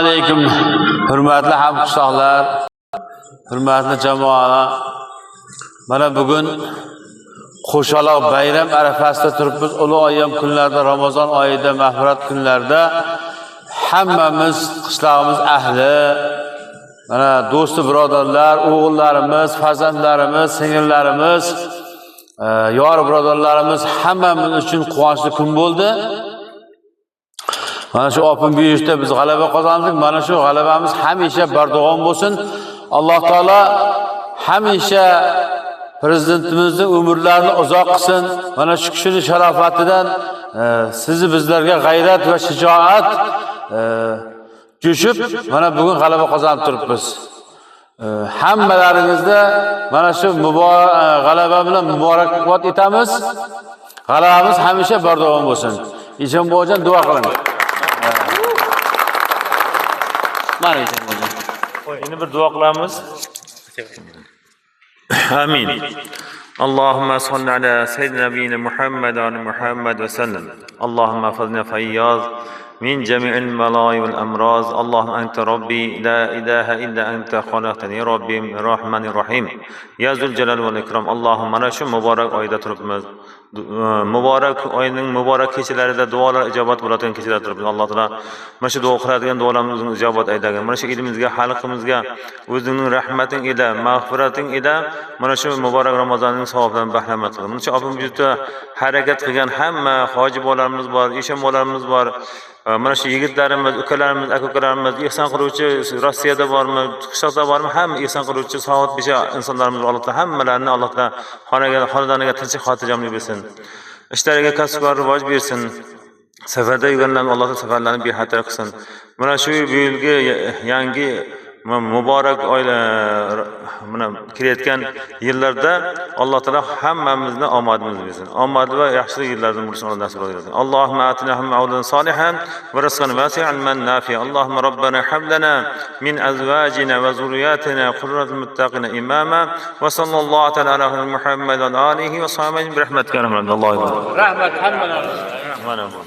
Alaykum, hurmatli hamqishloqlar, hurmatli jamoa. Mana bugun Qo'shaloq bayram arafasida turibmiz. Ulug' ayyom kunlarida, Ramazon oyida, mag'firat kunlarida hammamiz qishlog'imiz ahli, mana do'sti birodarlar, o'g'illarimiz, farzandlarimiz, singillarimiz, yor birodarlarimiz, hammamiz uchun quvonchli kun bo'ldi. Mana shu Open buyurishda biz g'alaba qozondik. Mana shu g'alabamiz hamisha bardavom bo'lsin. Alloh taolo hamisha prezidentimizni umrlarini uzoq qilsin. Mana shu kishini sharofatidan sizni bizlarga g'ayrat va shijoat jo'shib, mana bugun g'alaba qozonib turibmiz. Hammalaringizni mana shu muborak g'alaba bilan muborakbod etamiz. G'alabamiz hamisha bardavom bo'lsin. Eshon bobojon, duo qiling. Mana Eshon bobojon. Endi bir duo qilamiz. Amin. اللهم صل على سيدنا نبينا محمد وعلى محمد وسلم. اللهم احفظنا فياض من جميع البلايا والأمراض. اللهم أنت ربي لا إله إلا أنت خلقتني ربي الرحمن الرحيم. يا ذو الجلال والإكرام. اللهم mana shu muborak oyda turibmiz. Muborak oyning muborak kechalarida duolar ijobat bo'ladigan kechalar turibmiz. Alloh taolo mana shu duo qiladigan duolarimizni ijobat aylagin. Mana shu elimizga, xalqimizga o'zingning rahmating ila, mag'firating ila mana shu muborak Ramazonning savoblarini bahramand qil. Mana shu Open byudjetda harakat qilgan hamma hoji bolalarimiz bor, eshon bolalarimiz bor. Mana shu yigitlarimiz, ukalarimiz, aka ukalarimiz, ehson qiluvchi Rossiyada bormi, qishloqda bormi, hamma ehson qiluvchi savob besha insonlarimiz, Alloh taolo hammalarini, Alloh taolo xonaga, xonadoniga tinchlik, xotirjamlik bersin. Ishlariga, kasblar rivoj bersin. Safarda yurganlarni Alloh taolo safarlarini bexatar qilsin. Mana shu bu yilgi yangi muborak oylar, mana kelayotgan yillarda Alloh taolo hammamizni omadimizni bersin. Omad va yaxshi yillarni bo'lishini Alloh nasib etsin. Allohumma atina mawladan salihan va rizqan wasi'an man nafi'a. Allohumma robbana hab lana min azwajina va zurriyatina qurratal muttaqina imama va sallallohu ta'ala ala Muhammad va alihi va sahbihi bi rahmatika ya arhamar rahimin. Allohu akbar. Rahmat hammalarga. Mana bu.